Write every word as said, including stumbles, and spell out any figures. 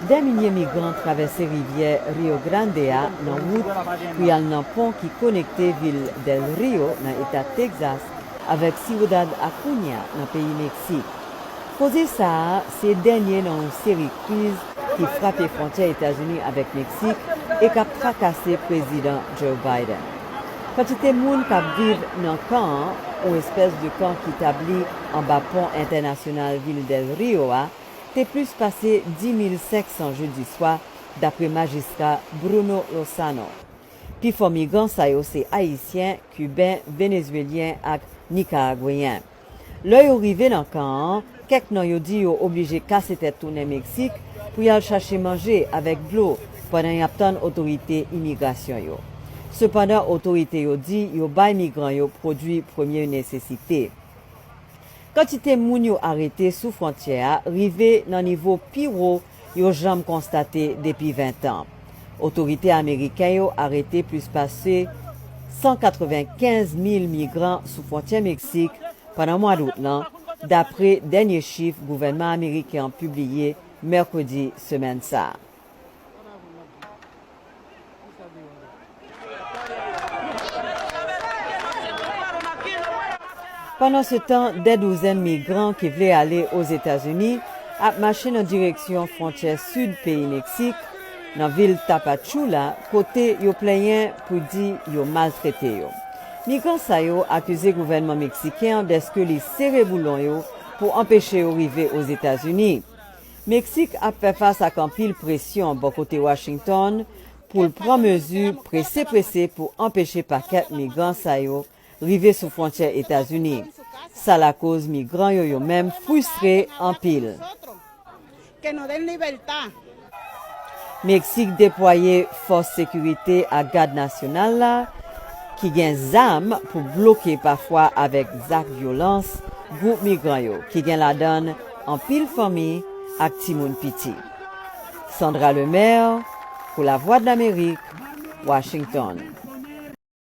Dè milye migran travèse rivyè Rio Grande a nan wout pou y al nan pon ki konekte vil Del Rio, nan eta Texas, avèk Ciudad Acuña, nan peyi Meksik. Koze sa a se dènye nan yon seri kriz ki frape fwontyè Etazini avèk Meksik e k ap trakase Prezidan Joe Biden. Kantite moun k ap viv nan kan an, yon espès de kan ki tabli anba pon entènasyonal vil Del Rio a, te plis pase dis mil senk san jedi swa, dapre majistra Bruno Lozano. Pifò migran sa yo se Ayisyen, Kiben, Venezwelyen ak Nikaragweyen. Lè yo rive nan kan an, kèk nan yo di yo oblije kase tèt tounen Meksik pou y al chache manje avèk dlo pandan y ap tann otorite imigrasyon yo. Sepandan, otorite yo di yo bay migran yo pwodui premye nesesite. Kantite moun yo arete sou fwontyè a rive nan nivo pi wo yo janm konstate depi ven tan. Otorite ameriken yo arete plis pase san katrevenkenz mil migran sou fwontyè Meksik pandan mwa dout lan, dapre dènye chif gouvènman ameriken an pibliye mèkredi semèn sa a. Pandansetan, dè douzèn migran ki vle ale Ozetazini ap mache nan direksyon fwontyè sid peyi Meksik, nan vil Tapachula, kote yo plenyen pou di yo maltrete yo. Migran sa yo akize gouvènman meksiken an dèske li sere boulon yo pou anpeche yo rive Ozetazini. Meksik ap fè fas ak anpil presyon bò kote Washington pou l pran mezi prese prese pou anpeche pakèt migran sa yo rive sou fwontyè Etazini. Sa lakoz migran yo yo menm fristre anpil. Meksik deplwaye fòs sekirite ak gad nasyonal la ki gen zam pou bloke pafwa avèk zak vyolans gwoup migran yo ki gen ladan anpil fanmi ak timoun piti. Sandra Lemaire pou Lavwadlamerik, Washington.